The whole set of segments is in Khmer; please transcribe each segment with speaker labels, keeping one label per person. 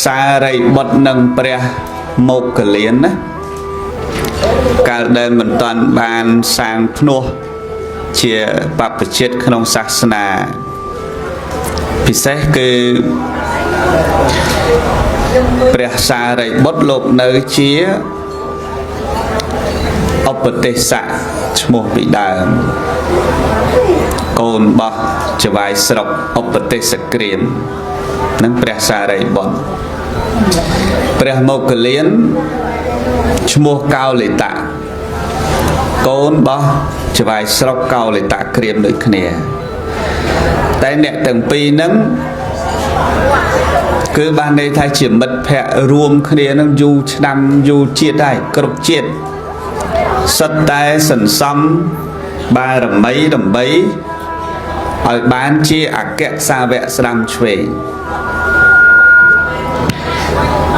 Speaker 1: សារីបុត្រនិងព្រះមោគលានណាកាលដែលមិនតាន់បានសាងភ្នោះជាបព្វជិតក្នុងសាសនាពិសេសគឺព្រះសារីបុត្រលោកនៅជាឧបទេសៈឈ្មោះពីដើមកូនបោះចវាយស្រុកឧបទេសក្រៀមនិងព្រះសារីបុត្រព្រះមោគលានឈ្មោះកោលិតៈកូនបោះចវាយស្រុកកោលិតៈក្រៀមដូចគ្នាតែអ្នកទាំងពីរហ្នឹងគឺបានន័យថាជាមិត្តភ័ក្តិរួមគ្នានឹងយូរឆ្នាំយូរជាតិហើយគ្រប់ជាតិសិតតែសន្សំបារមីដើម្បីឲ្យបានជាអគ្គសាវកស្ដាំឆ្វេង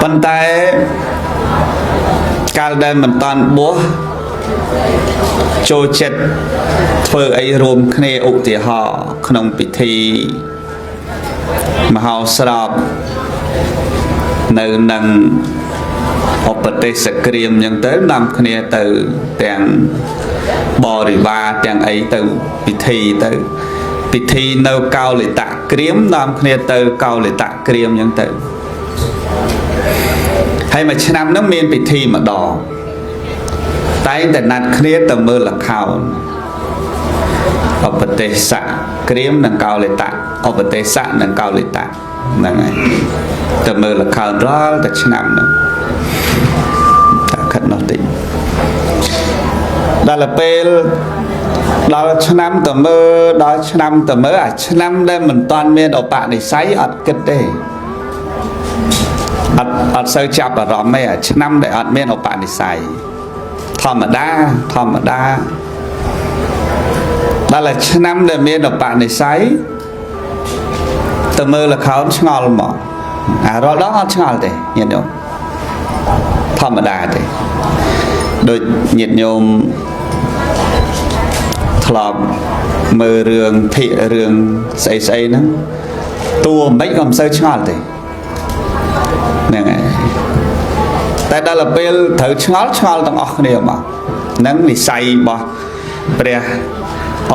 Speaker 1: ប៉ុន្តែកាលដែលមិនតាន់បួសចូលចិត្តធ្វើអីរួមគ្នាឧទាហរណ៍ក្នុងពិធីមហោស្រពនៅនឹងឧបទេសក្រៀមអញ្ចឹងទៅនាំគ្នាទៅទាំងបរិវារទាំងអីទៅពិធីទៅពិធីនៅកោលិតៈក្រៀមនាំគ្នាទៅកោលិតៈក្រៀមអញ្ចឹងទៅហើយមួយឆ្នាំហ្នឹងមានពិធីម្ដងតែងតែណាត់គ្នាទៅមើលល្ខោនឧបទេសៈក្រៀមនិងកោលិតៈឧបទេសៈនិងកោលិតៈហ្នឹងហើយទៅមើលល្ខោនរាល់តែឆ្នាំហ្នឹងតែខិតនោះតិចដល់ពេលដល់ឆ្នាំទៅមើលដល់ឆ្នាំទៅមើលអាឆ្នាំដែលមិនតាន់មានឧបនិស្ស័យអត់គិតទេអត់សូវចាប់អារម្មណ៍ទេអាឆ្នាំដែលអត់មានឧបនិស្ស័យធម្មតាធម្មតាដល់តែឆ្នាំដែលមានឧបនិស្ស័យទៅមើលល្ខោនឆ្ងល់មកអារាល់ដងអត់ឆ្ងល់ទេញាតិញោមធម្មតាទេដូចញាតិញោមធ្លាប់មើលរឿងភិករឿងស្អីស្អីហ្នឹងតួមិនក៏មិនសូវឆ្ងល់ទេហ្នឹងហើយតែដល់ពេលត្រូវឆ្ងល់ឆ្ងល់ទាំងអស់គ្នាមកហ្នឹងនិស័យរបស់ព្រះ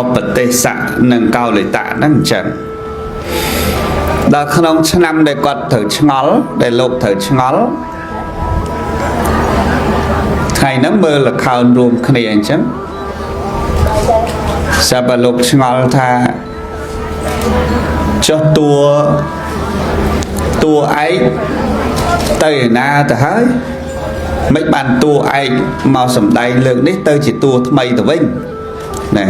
Speaker 1: ឧបទេសៈនិងកោលិតៈហ្នឹងអញ្ចឹងដល់ក្នុងឆ្នាំដែលគាត់ត្រូវឆ្ងល់ដែលលោកត្រូវឆ្ងល់ថ្ងៃហ្នឹងមើលល្ខោនរួមគ្នាអញ្ចឹងសាប់លោកឆ្ងល់ថាចុះតួតួឯកទៅឯណាទៅហើយមិនបានតួឯកមកសំដែងលើកនេះទៅជាតួថ្មីទៅវិញណែ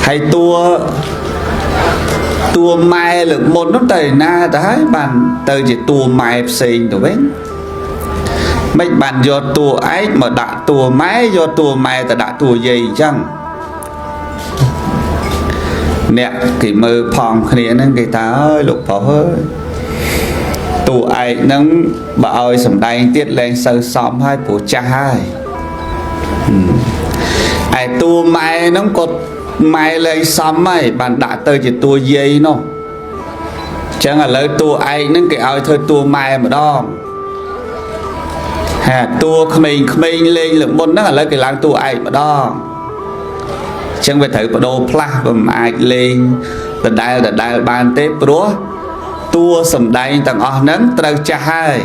Speaker 1: ហើយតួតួម៉ែលើកមុននោះទៅឯណាទៅហើយបានទៅជាតួម៉ែផ្សេងទៅវិញមិនបានយកតួឯកមកដាក់តួម៉ែយកតួម៉ែទៅដាក់តួយាយអញ្ចឹងអ្នកគេមើលផងគ្នាហ្នឹងគេថាអើយលោកប្រុសអើយតួឯកហ្នឹងបើឲ្យសំដែងទៀតលែងសូវសមហើយព្រោះចាស់ហើយឯតួម៉ែហ្នឹងក៏ម៉ែលែងសមហើយបានដាក់ទៅជាតួយាយនោះអញ្ចឹងឥឡូវតួឯកហ្នឹងគេឲ្យធ្វើតួម៉ែម្ដងហាតួក្មេងៗលេងលើកមុនហ្នឹងឥឡូវគេឡើងតួឯកម្ដងអញ្ចឹងវាត្រូវបដូរផ្លាស់មិនអាចលេងដដែលដដែលបានទេព្រោះតួសំដែងទាំងអស់ហ្នឹងត្រូវចាស់ហើយ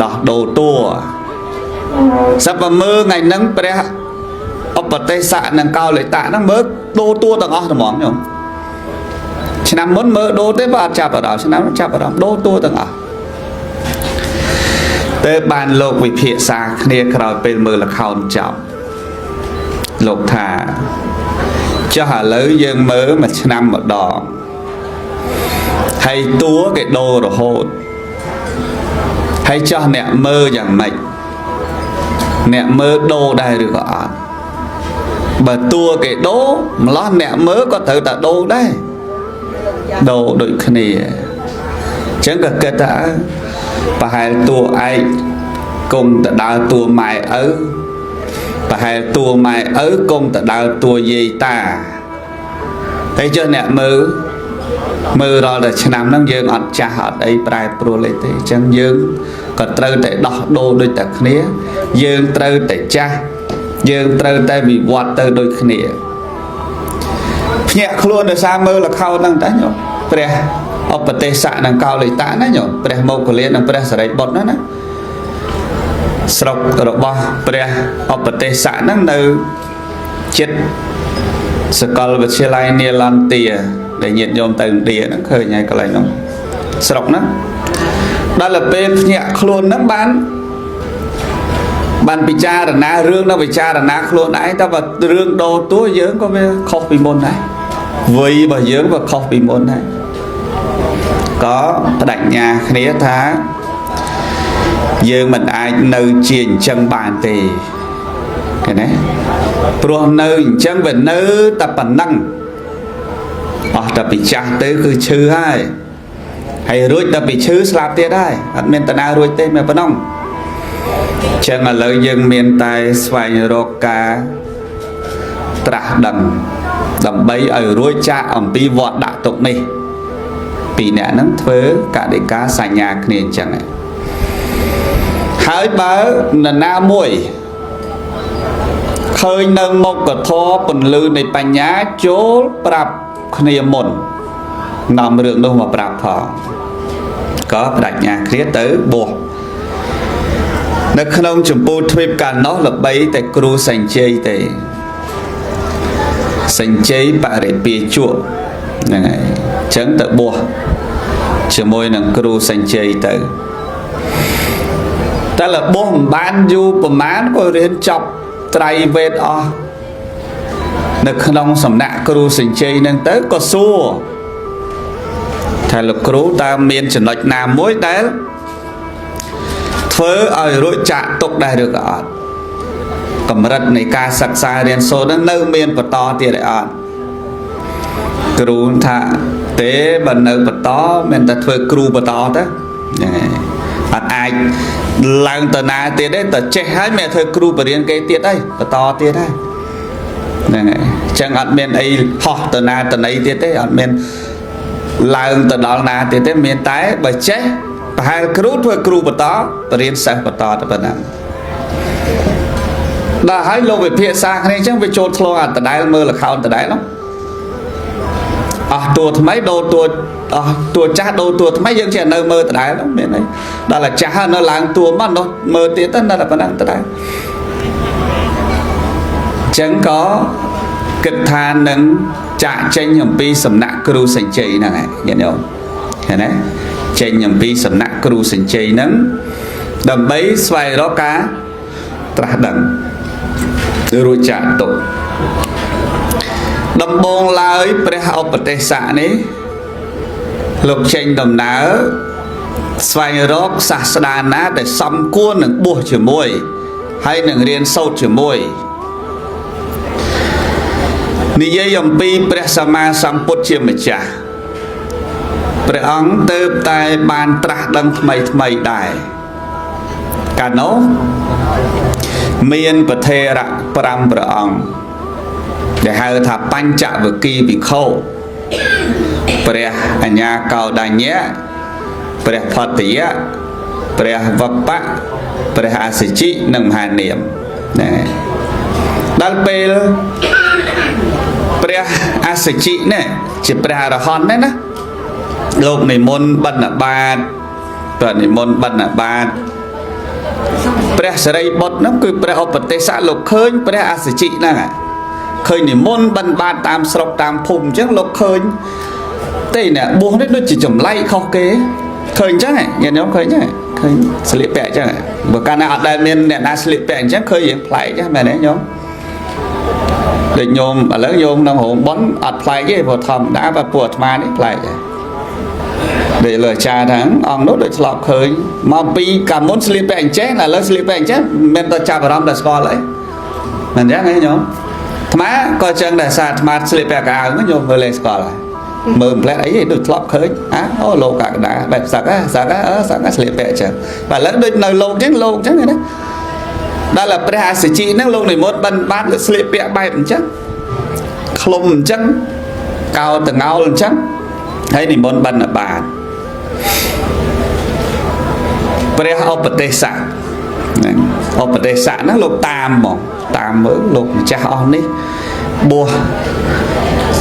Speaker 1: ដោះដូរតួសប្បមើថ្ងៃហ្នឹងព្រះឧបទេសៈនិងកោលិតៈហ្នឹងមើលដូរតួទាំងអស់ហ្មងញោមឆ្នាំមុនមើលដូរទេបើអត់ចាប់អារម្មណ៍ឆ្នាំចាប់អារម្មណ៍ដូរតួទាំងអស់តែបានលោកវិភាសាគ្នាក្រោយពេលមើលល្ខោនចប់លោកថាចុះឥឡូវយើងមើលមួយឆ្នាំម្ដងហើយតួគេដូររហូតហើយចោះអ្នកមើលយ៉ាងម៉េចអ្នកមើលដូរដែរឬក៏អត់បើតួគេដូរម្លោះអ្នកមើលក៏ត្រូវតែដូរដែរដូរដូចគ្នាអញ្ចឹងក៏គិតថាប្រហែលតួឯកគង់ទៅដើរតួម៉ែឪប្រហែលតួម៉ែឪគង់ទៅដើរតួយាយតាហើយចុះអ្នកមើល មើលរាល់តែឆ្នាំហ្នឹងយើងអត់ចាស់អត់អីប្រែប្រួលអីទេអញ្ចឹងយើងក៏ត្រូវតែដោះដូរដូចតែគ្នាយើងត្រូវតែចាស់យើងត្រូវតែវិវត្តទៅដូចគ្នាភ្ញាក់ខ្លួនដោយសារមើលល្ខោនហ្នឹងតាញោមព្រះឧបទេសៈនិងកោលិតៈណាញោមព្រះមោគលាននិងព្រះសរិបុត្រណាណាស្រុករបស់ព្រះឧបទេសៈហ្នឹងនៅចិត្តសកលវិទ្យាល័យនាឡន្ទាដែលញាតិញោមទៅឥណ្ឌាហ្នឹងឃើញហើយកន្លែងហ្នឹងស្រុកហ្នឹងដល់ទៅពេលភ្ញាក់ខ្លួនហ្នឹងបានពិចារណារឿងនៅពិចារណាខ្លួនឯងតើបើរឿងដូរតួយើងក៏វាខុសពីមុនដែរវ័យរបស់យើងក៏ខុសពីមុនដែរក៏បដិញ្ញាគ្នាថាយើងមិនអាចនៅជាអញ្ចឹងបានទេឃើញទេព្រោះនៅអញ្ចឹងវានៅតែប៉ុណ្ណឹងអស់តែពីចាស់ទៅគឺឈឺហើយហើយរួចតែពីឈឺស្លាប់ទៀតហើយអត់មានតាណារួចទេមានប៉ុណ្ណឹងចឹងឥឡូវយើងមានតែស្វែងរកការត្រាស់ដឹងដើម្បីឲ្យរួចចាកអំពីវដ្តដាក់ទុកនេះពីរអ្នកហ្នឹងធ្វើកតិកាសញ្ញាគ្នាអញ្ចឹងហើយបើនរណាមួយឃើញនៅមុខកធរពន្លឺនៃបញ្ញាចូលប្រាប់គ្នាមុននាំរឿងនោះមកប្រាប់ផងក៏បដិញ្ញាគ្នាទៅបួសនៅក្នុងចម្ពោះទ្វីបកាលនោះល្បីតែគ្រូសញ្ជ័យទេសញ្ជ័យបរិពាជក់ហ្នឹងហើយអញ្ចឹងទៅបួសជាមួយនឹងគ្រូសញ្ជ័យទៅតែលបួសមិនបានយូរប្រហែលក៏រៀនចប់ត្រៃវេទអស់នៅក្នុងសំណាក់គ្រូសញ្ជ័យហ្នឹងទៅក៏សួរថាលោកគ្រូតើមានចំណុចណាមួយដែលធ្វើឲ្យរួចចាកទុកដែរឬក៏អត់កម្រិតនៃការសិក្សារៀនសូត្រហ្នឹងនៅមានបន្តទៀតឯអត់គ្រូថាទេបើនៅបន្តមានតែធ្វើគ្រូបន្តទៅហ្នឹងហើយអត់អាចឡើងទៅណាទៀតទេតែចេះហើយមានធ្វើគ្រូបរៀនគេទៀតហើយបន្តទៀតហើយហ្នឹងហើយអញ្ចឹងអត់មានអីហោះទៅណាទៅណីទៀតទេអត់មានឡើងទៅដល់ណាទៀតទេមានតែបើចេះប្រហែលគ្រូធ្វើគ្រូបន្តបរៀនសិស្សបន្តទៅប៉ុណ្ណាដល់ហើយលោកវិភាសាគ្នាអញ្ចឹងវាចូលធ្លងអាដដែលមើលល្ខោនដដែលនោះអស់តួថ្មីដូរតួអស់តួចាស់ដូរតួថ្មីយើងចេះនៅមើលដដែលនោះមានអីដល់តែចាស់នៅឡើងតួមកនោះមើលទៀតទៅនៅតែប៉ុណ្ណឹងដដែលអញ្ចឹងក៏គិតថានឹងចាក់ចេញអំពីសំណាក់គ្រូសញ្ជ័យហ្នឹងឯងញាតិញោមឃើញទេចេញអំពីសំណាក់គ្រូសញ្ជ័យហ្នឹងដើម្បីស្វែងរកការត្រាស់ដឹងរួចចាក់ទុកដំបូងឡើយព្រះឧបទេសៈនេះលោកចេញដំណើរស្វែងរកសាស្តាណាដែលសំគួរនឹងបួសជាមួយហើយនឹងរៀនសូត្រជាមួយនិយាយអំពីព្រះសម្មាសម្ពុទ្ធជាម្ចាស់ព្រះអង្គទៅតែបានត្រាស់ដឹងថ្មីថ្មីដែរកាលនោះមានប្រធេរៈ5ព្រះអង្គដែលហៅថាបញ្ចវគិភិក្ខុព្រះអញ្ញាកោដញ្ញៈព្រះផតយៈព្រះវបៈព្រះអសិជិនិងមហានាមណាដល់ពេលព្រះអសិជិនេះជាព្រះអរហន្តណាលោកនិមន្តបណ្ឌបាតព្រះនិមន្តបណ្ឌបាតព្រះសិរីបុត្រហ្នឹងគឺព្រះឧបទេសៈលោកឃើញព្រះអសិជិហ្នឹងឃើញនិមន្តបណ្ឌបាតតាមស្រុកតាមភូមិអញ្ចឹងលោកឃើញទេអ្នកបួសនេះដូចជាចម្លែកខុសគេឃើញអញ្ចឹងញាតិញោមឃើញអញ្ចឹងឃើញស្លៀកពាក់អញ្ចឹងបើកាលណាអត់ដែលមានអ្នកណាស្លៀកពាក់អញ្ចឹងឃើញរៀងប្លែកហ្នឹងមែនទេញោមដូចញោមឥឡូវញោមក្នុងរោងបុណ្យអត់ប្លែកទេព្រោះធម្មតាបើពួកអាត្មានេះប្លែកដែរដូចលើអាចារ្យថាអង្គនោះដូចធ្លាប់ឃើញមកពីកាលមុនស្លៀកពាក់អញ្ចេះឥឡូវស្លៀកពាក់អញ្ចឹងមិនមែនទៅចាប់អារម្មណ៍ដល់ស្គាល់អីមិនអញ្ចឹងទេញោមអាត្មាក៏អញ្ចឹងដែរសារអាត្មាស្លៀកពាក់កៅអៅញោមមើលលេងស្គាល់ហើយមើលផ្លែតអីដូចធ្លាប់ឃើញអាអូលោកកកដាបែបសឹកសឹកអឺសឹកស្លៀកពាក់អញ្ចឹងបាទឥឡូវដូចនៅលោកអញ្ចឹងលោកអញ្ចឹងណាដល់ព្រះអសិជិហ្នឹងលោកនិមន្តបិណ្ឌបាតស្លៀកពាក់បែបអញ្ចឹងឃ្លុំអញ្ចឹងកោតងោលអញ្ចឹង ហើយនិមន្តបិណ្ឌបាតព្រះឧបទេសៈហ្នឹងឧបទេសៈហ្នឹងលោកតាមហ្មងតាមមើលលោកម្ចាស់អស់នេះបួស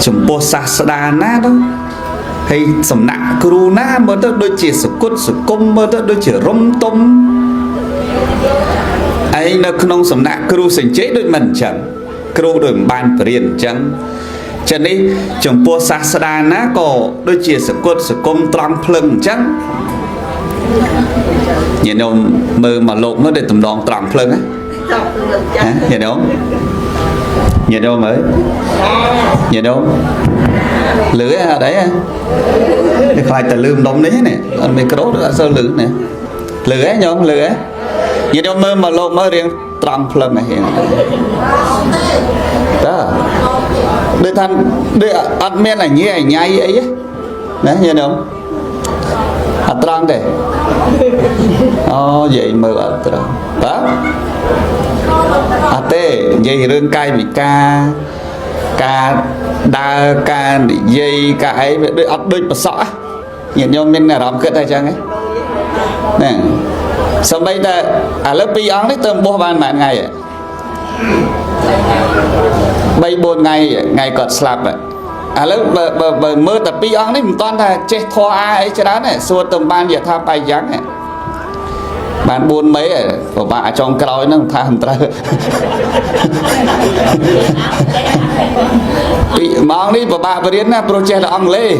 Speaker 1: ចំពោះសាស្តាណាទៅហើយសំណាក់គ្រូណាមើលទៅដូចជាសគុតសគុំមើលទៅដូចជារុំទុំឯងនៅក្នុងសំណាក់គ្រូសញ្ជ័យដូចមិនអញ្ចឹងគ្រូដូចមិនបានបរៀនអញ្ចឹងចឹងនេះចំពោះសាស្តាណាក៏ដូចជាសគុតសគុំត្រង់ភ្លឹងអញ្ចឹងញាតិញោមមើលមកលោកនោះដូចតំដងត្រង់ភ្លឹងហ៎ញាតិញោមញាតិញោមអើយញាតិញោមលឺអត់អីហ៎ខ្លាចតែលឺម្ដុំនេះនេះអត់មីក្រូអត់សូវលឺនេះលឺហ៎ញោមលឺហ៎ញាតិញោមមើលមកលោកមើលរៀងត្រង់ភ្លឹងហ៎រៀងតើដូចថាដូចអត់មានអញអញៃអីណាញាតិញោមអត់ត្រង់ទេអូនិយាយមើលអត់ត្រង់បាទអត់ទេនិយាយរឿងកាយវិការការដើរការនិយាយការអីវាដូចអត់ដូចប្រសក់ញាតិញោមមានអារម្មណ៍គិតតែអញ្ចឹងហ្នឹងសំបីតែឥឡូវពីរអង្គនេះទៅបោះបានប៉ុន្មានថ្ងៃ3 4ថ្ងៃថ្ងៃគាត់ស្លាប់ឥឡូវបើបើមើលតែពីរអង្គនេះមិនតាន់ថាចេះធေါ်អាអីច្រើនទេសួរទៅបានយថាបាយយ៉ាងបាន4មេពិបាកអាចុងក្រោយហ្នឹងថាមិនត្រូវពីម៉ោងនេះពិបាកបរៀនណាព្រោះចេះតែអង់គ្លេស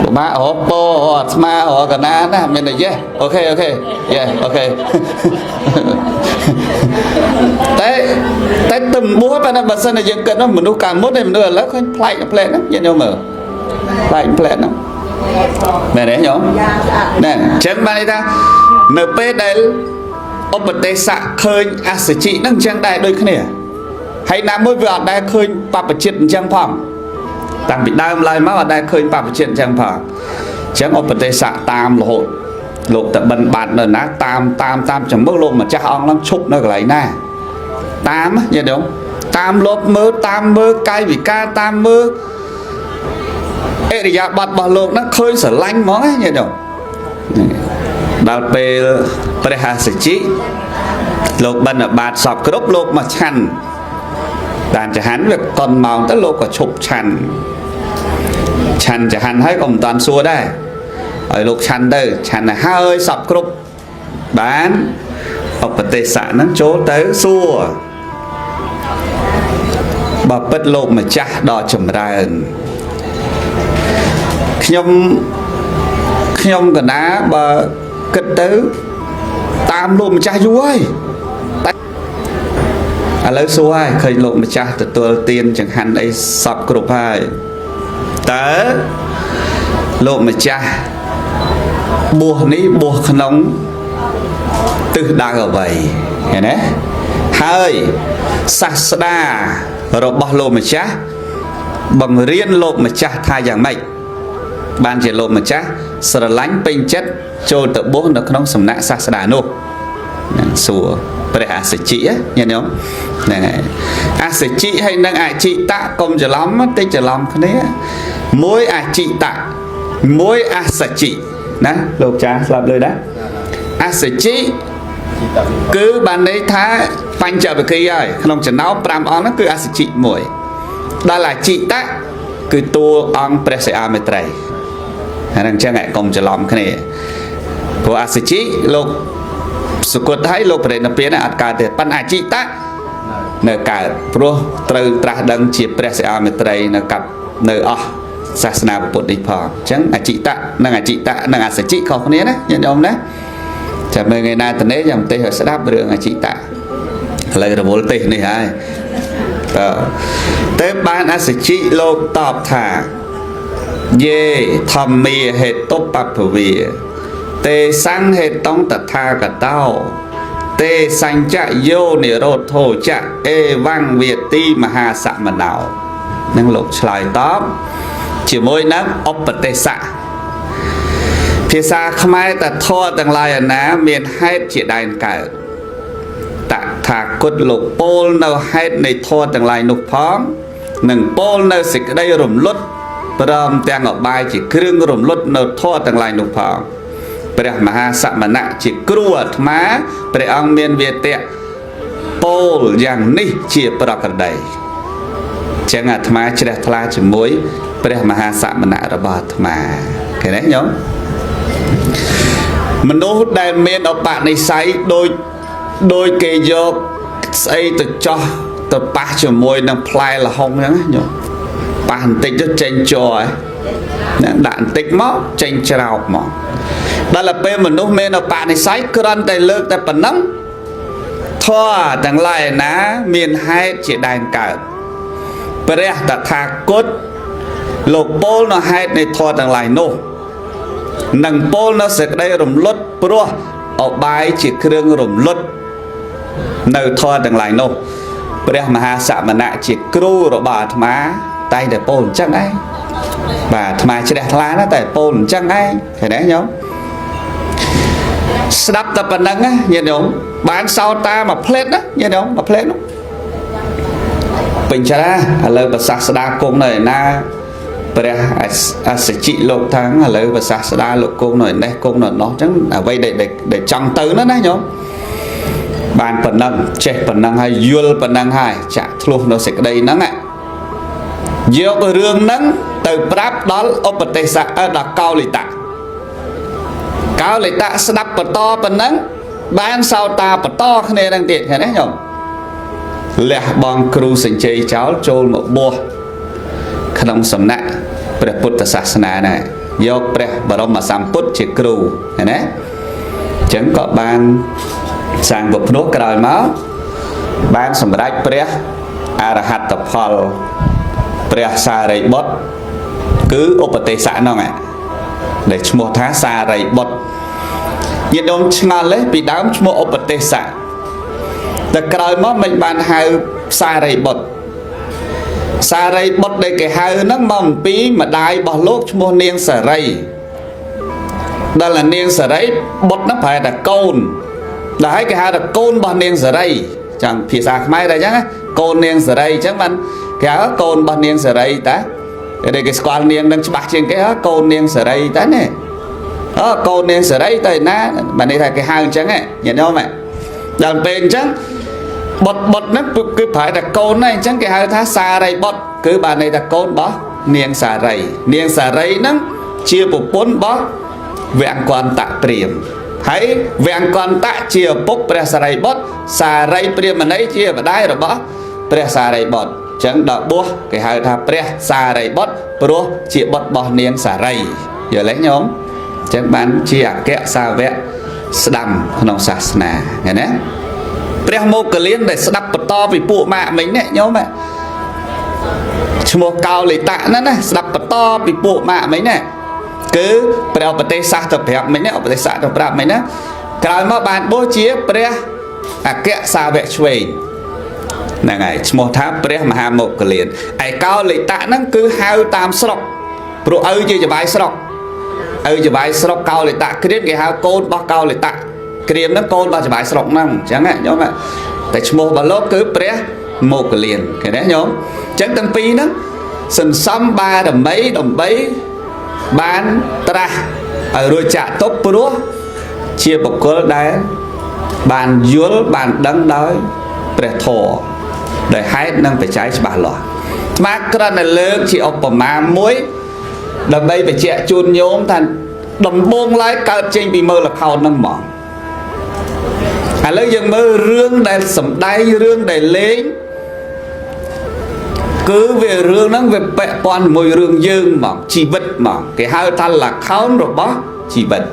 Speaker 1: ពិបាករកពោអាត្មារកកណាណាមានតែ yes okay okay yes okay តែតែទំបួសប៉ុន្តែបើសិនតែយើងគិតនោះមនុស្សកាលមុនឯមនុស្សឥឡូវឃើញប្លែកប្លែកហ្នឹងញាតិញោមមើលប្លែកប្លែកហ្នឹងមែនទេញោមណែអញ្ចឹងបានន័យថានៅពេលដែលឧបទេសៈឃើញអសជិហ្នឹងអញ្ចឹងដែរដូចគ្នាហើយណាមួយវាអត់ដែលឃើញបព្វជិតអញ្ចឹងផងតាំងពីដើមឡើយមកអត់ដែលឃើញបព្វជិតអញ្ចឹងផងអញ្ចឹងឧបទេសៈតាមរហូតលោកតបិនបាត់នៅណាតាមតាមតាមចំមុះលោកម្ចាស់អង្គហ្នឹងឈប់នៅកន្លែងណាតាមញាតិញោមតាមលបមើលតាមមើលកាយវិការតាមមើលអរិយាប័ត្ររបស់លោកហ្នឹងឃើញស្រឡាញ់ហ្មងណាញាតិញោមដល់ពេលព្រះអសជិលោកបិណ្ឌបាតសពគ្រប់លោកមកឆាន់តាមចហាន់វាកុនម៉ោងទៅលោកក៏ឈប់ឆាន់ឆាន់ចហាន់ហើយក៏មិនតាន់សួរដែរឲ្យលោកឆាន់ទៅឆាន់ទៅហើយសពគ្រប់បានឧបទេសៈហ្នឹងចូលទៅសួរបើពិតលោកម្ចាស់ដ៏ចម្រើនខ្ញុំខ្ញុំកណាបើគិតទៅតាមលោកម្ចាស់យូរហើយតែឥឡូវសួរហើយឃើញលោកម្ចាស់ទទួលទានចង្ហាន់អីសពគ្រប់ហើយតើលោកម្ចាស់បួសនេះបួសក្នុងទិសដៅអ្វីឃើញទេហើយសាស្តារបស់លោកម្ចាស់បង្រៀនលោកម្ចាស់ថាយ៉ាងម៉េចបានជាលោកម្ចាស់ស្រឡាញ់ពេញចិត្តចូលទៅបួសនៅក្នុងសំណាក់សាស្តានោះនឹងសួរព្រះអសជិញាតិញោមហ្នឹងហើយអសជិហើយនឹងអជិតៈកុំច្រឡំតិចច្រឡំគ្នាមួយអជិតៈមួយអសជិណាលោកចាស្លាប់លើដែរអសជិគឺបានន័យថាបញ្ចវគិហើយក្នុងចំណោម5អង្គហ្នឹងគឺអសជិមួយដល់អជិតៈគឺតួអង្គព្រះសិអាមេត្រីអាហ្នឹងអញ្ចឹងឯងកុំច្រឡំគ្នាព្រោះអសជិលោកសុគតហើយលោកប្រេណពៀនអត់កើតទេប៉ុន្តែអជិតៈនៅកើតព្រោះត្រូវត្រាស់ដឹងជាព្រះសិអាមេត្រីនៅកັບនៅអស់សាសនាពុទ្ធនេះផងអញ្ចឹងអជិតៈនិងអជិតៈនិងអសជិខុសគ្នាណាញាតិញោមណាចាំមើលថ្ងៃណាតនេះចាំទេសឲ្យស្ដាប់រឿងអជិតៈឥឡូវរវល់ទេសនេះហើយតើទៅបានអសជិលោកតបថាយេធម្មាហេតុបពវាទេសង្ហេតុងតថាគតោទេសញ្ចយោនិរោធោចៈអេវੰវាទីមហាសមណោនឹងលោកឆ្លើយតបជាមួយនឹងឧបទេសៈភាសាខ្មែរតធរទាំងឡាយណាមានហេតុជាដែនកើតតថាគតលោកពោលនៅហេតុនៃធរទាំងឡាយនោះផង និងពោលនៅសេចក្តីរំលត់ព្រមទាំងអបាយជាគ្រឿងរំលត់នៅធម៌ទាំងឡាយនោះផងព្រះមហាសមណៈជាគ្រូអាត្មាព្រះអង្គមានវាទៈពោលយ៉ាងនេះជាប្រក្រតីចឹងអាត្មាជ្រះថ្លាជាមួយព្រះមហាសមណៈរបស់អាត្មាឃើញទេញោមមនុស្សដែលមានឧបនិស្ស័យដូចគេយកស្អីទៅចោះទៅប៉ះជាមួយនឹងផ្លែល្ហុងចឹងណាញោមប៉ះបន្តិចទៅចេញជ័រហ្នឹងដាក់បន្តិចមកចេញច្រោកមកដល់ទៅពេលមនុស្សមានឧបនិស្ស័យគ្រាន់តែលើកតែប៉ុណ្ណឹងធម៌ទាំងឡាយណាមានហេតុជាដែនកើតព្រះតថាគតលោកពោលនៅហេតុនៃធម៌ទាំងឡាយនោះនិងពោលនៅសេចក្តីរំលត់ព្រោះអបាយជាគ្រឿងរំលត់នៅធម៌ទាំងឡាយនោះព្រះមហាសមណៈជាគ្រូរបស់អាត្មាតែងតែពោលអញ្ចឹងឯងបាទអាត្មាជ្រះថ្លាណាស់តែពោលអញ្ចឹងឯងឃើញទេញោមស្ដាប់តែប៉ុណ្្នឹងណាញាតិញោមបានសោតាមួយផ្លេតណាញាតិញោមមួយផ្លេតនោះពេញច្រាឥឡូវប្រសាសស្ដាគង់នៅឯណាព្រះអសជិលោកថាងឥឡូវប្រសាសស្ដាលោកគង់នៅឯនេះគង់នៅនោះអញ្ចឹងអ្វីដែលចង់ទៅណាណាញោមបានប៉ុណ្ណឹងចេះប៉ុណ្ណឹងហើយយល់ប៉ុណ្ណឹងហើយចាក់ធ្លុះនៅសេចក្តីហ្នឹងយករឿងហ្នឹងទៅប្រាប់ដល់ឧបទេសៈដល់កោលិតៈកោលិតៈស្ដាប់បន្តប៉ុណ្ណឹងបានសោតាបន្តគ្នាហ្នឹងទៀតឃើញទេញោមលះបង់គ្រូសញ្ជ័យចោលចូលមកបួសក្នុងសំណាក់ព្រះពុទ្ធសាសនាណាយកព្រះបរមសម្ពុទ្ធជាគ្រូឃើញទេអញ្ចឹងក៏បានសាងពភ្នោះក្រោយមកបានសម្រេចព្រះអរហត្តផលព្រះសារីបុត្រគឺឧបទេសៈហ្នឹងដែលឈ្មោះថាសារីបុត្រញាតិញោមឆ្ងល់ទេពីដើមឈ្មោះឧបទេសៈតែក្រោយមកមិនបានហៅសារីបុត្រសារីបុត្រដែលគេហៅហ្នឹងមកអំពីម្ដាយរបស់លោកឈ្មោះនាងសារីដល់នាងសារីបុត្រហ្នឹងប្រែថាកូនដល់ហើយគេហៅថាកូនរបស់នាងសារីចឹងភាសាខ្មែរតែអញ្ចឹងកូននាងសារីអញ្ចឹងបានគេហៅកូនរបស់នាងសារីតាដែលគេស្គាល់នាងនឹងច្បាស់ជាងគេហ៎កូននាងសារីតានេះអើកូននាងសារីទៅណាបានន័យថាគេហៅអញ្ចឹងញាតិញោមដល់ពេលអញ្ចឹងបុត្រហ្នឹងគឺប្រែថាកូនហ្នឹងអញ្ចឹងគេហៅថាសារីបុត្រគឺបានន័យថាកូនរបស់នាងសារីនាងសារីហ្នឹងជាប្រពន្ធរបស់វង្គន្តៈព្រាហ្មណ៍ហើយវង្គន្តៈជាឪពុកព្រះសារីបុត្រសារីព្រាហ្មណីជាម្ដាយរបស់ព្រះសារីបុត្រអញ្ចឹងដល់បួសគេហៅថាព្រះសារីបុត្រព្រោះជាបុត្ររបស់នាងសារីយល់ទេញោមអញ្ចឹងបានជាអគ្គសាវកស្ដាំក្នុងសាសនាឃើញទេព្រះមោគលានដែលស្ដាប់បន្តពីពួកម៉ាក់មិញនេះញោមឈ្មោះកោលិតៈហ្នឹងណាស្ដាប់បន្តពីពួកម៉ាក់មិញណាគឺព្រះឧបទេសៈទៅប្រាប់មិញណាឧបទេសៈទៅប្រាប់មិញណាក្រោយមកបានបួសជាព្រះអគ្គសាវកឆ្វេងហ្នឹងហើយឈ្មោះថាព្រះមហាមោគលានឯកោលិតៈហ្នឹងគឺហៅតាមស្រុកព្រោះឪជាចបាយស្រុកឪចបាយស្រុកកោលិតៈក្រៀមគេហៅកូនរបស់កោលិតៈក្រៀមហ្នឹងកូនរបស់ចបាយស្រុកហ្នឹងអញ្ចឹងណាញោមតែឈ្មោះរបស់លោកគឺព្រះមោគលានឃើញទេញោមអញ្ចឹងទាំងពីរហ្នឹងសន្សំបារមីដើម្បីបានត្រាស់ឲ្យរួចចាក់ទុកព្រោះជាបុគ្គលដែលបានយល់បានដឹងដោយព្រះធម៌ដោយហេតុនិងបច្ច័យច្បាស់លាស់ស្មាក្រាន់តែលើកជាឧបមាមួយដើម្បីបញ្ជាក់ជូនញោមថាដំបូងឡើយកើតចេញពីមើលល្ខោនហ្នឹងហ្មងឥឡូវយើងមើលរឿងដែលសំដែងរឿងដែលលេងគឺវារឿងហ្នឹងវាពាក់ព័ន្ធជាមួយរឿងយើងហ្មងជីវិតហ្មងគេហៅថាល្ខោនរបស់ជីវិត។